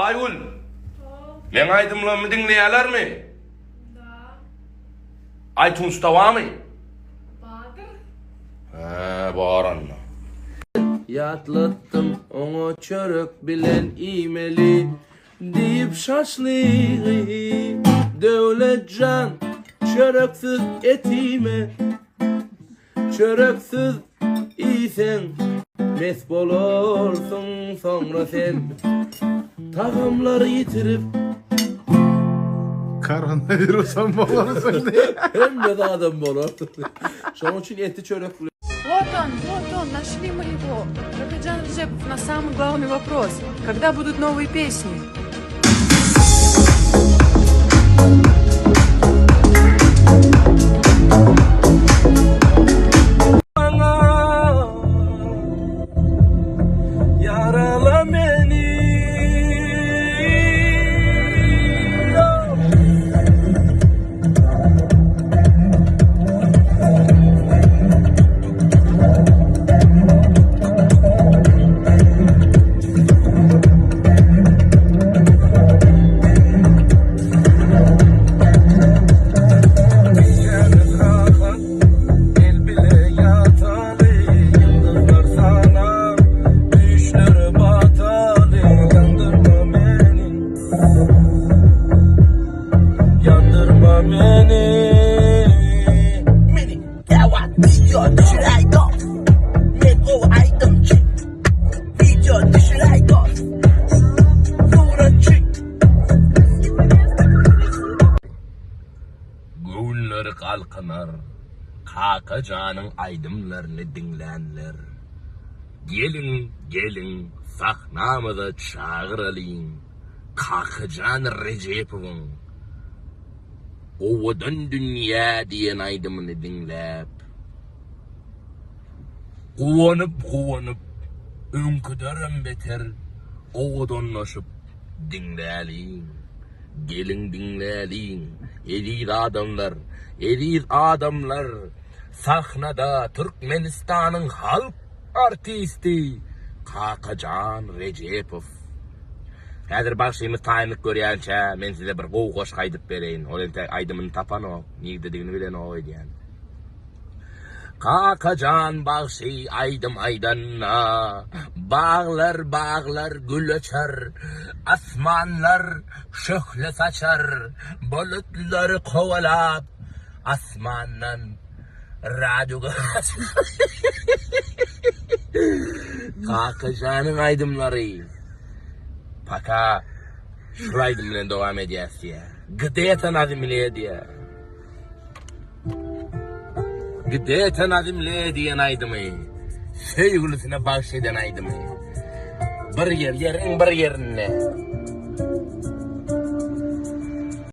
Aýgül. Meň aýdymlarymy diňleýärlermi? Da. iTunes'da barmy? Bardyr. Hä, bar onda. Ýatlatdym oňa çörek bilen iýmeli diýip şaşlygy. Döwletjan, çöreksiz et iýme. Çöreksiz iýseň, mes bolarsyň soňra sen. Tagamlary ýitirip. Koronawirusam bolarsyň diýip. Hemme zadam bolarsyň. Şonuň üçin eti çörek bilen. Вот он, вот он, нашли мы его. Рахатжан Реджепов на самый главный вопрос. Когда будут новые песни? Ýarala meni. Gijämiz rahat, el bile ýataly, Ýyldyzlar sanap, düýşlere bataly, Ýandyrma meni, ýandyrma meni. Meni dawa wideo düşüräý dos Men gowy aýdymçy Wideo düşüräý dos Suratçy. Göwünleri galkynar Kakajanyň aýdymlaryny diňlänler. Geliň geliň sahnamyza çagyralyň Kakajan Rejepowyň Owadan dünýä diýen aýdymyny diňläp, guwanyp-guwanyp, öňküderem beter owadanlaşyp diňläliň. Geliň diňläliň, eziz adamlar, eziz adamlar, sahnada Türkmenistanyň halk artisti Kakajan Rejepow. Häzir bagşymyz taýynlyk görýänçä men size bir gowy goşgy aýdyp bereýin. Ol entek aýdymyny tapanok, nirdedigini bilenok öýdýän. Kakajan bagşy aýdym aýdanda, Baglar baglar gül açar, Asmanlar şöhle saçar, Bulutlary kowalap, Asmandan raduga Kakajanyň aýdymlary. Paka şul aýdym bilen dowam edýäs diýýär. Gde-to na zemle diýýär. Gde-to na zemle diýen aýdymy söýgülisine bagş eden aýdymy. Bir ýer, ýeriň bir ýerinde.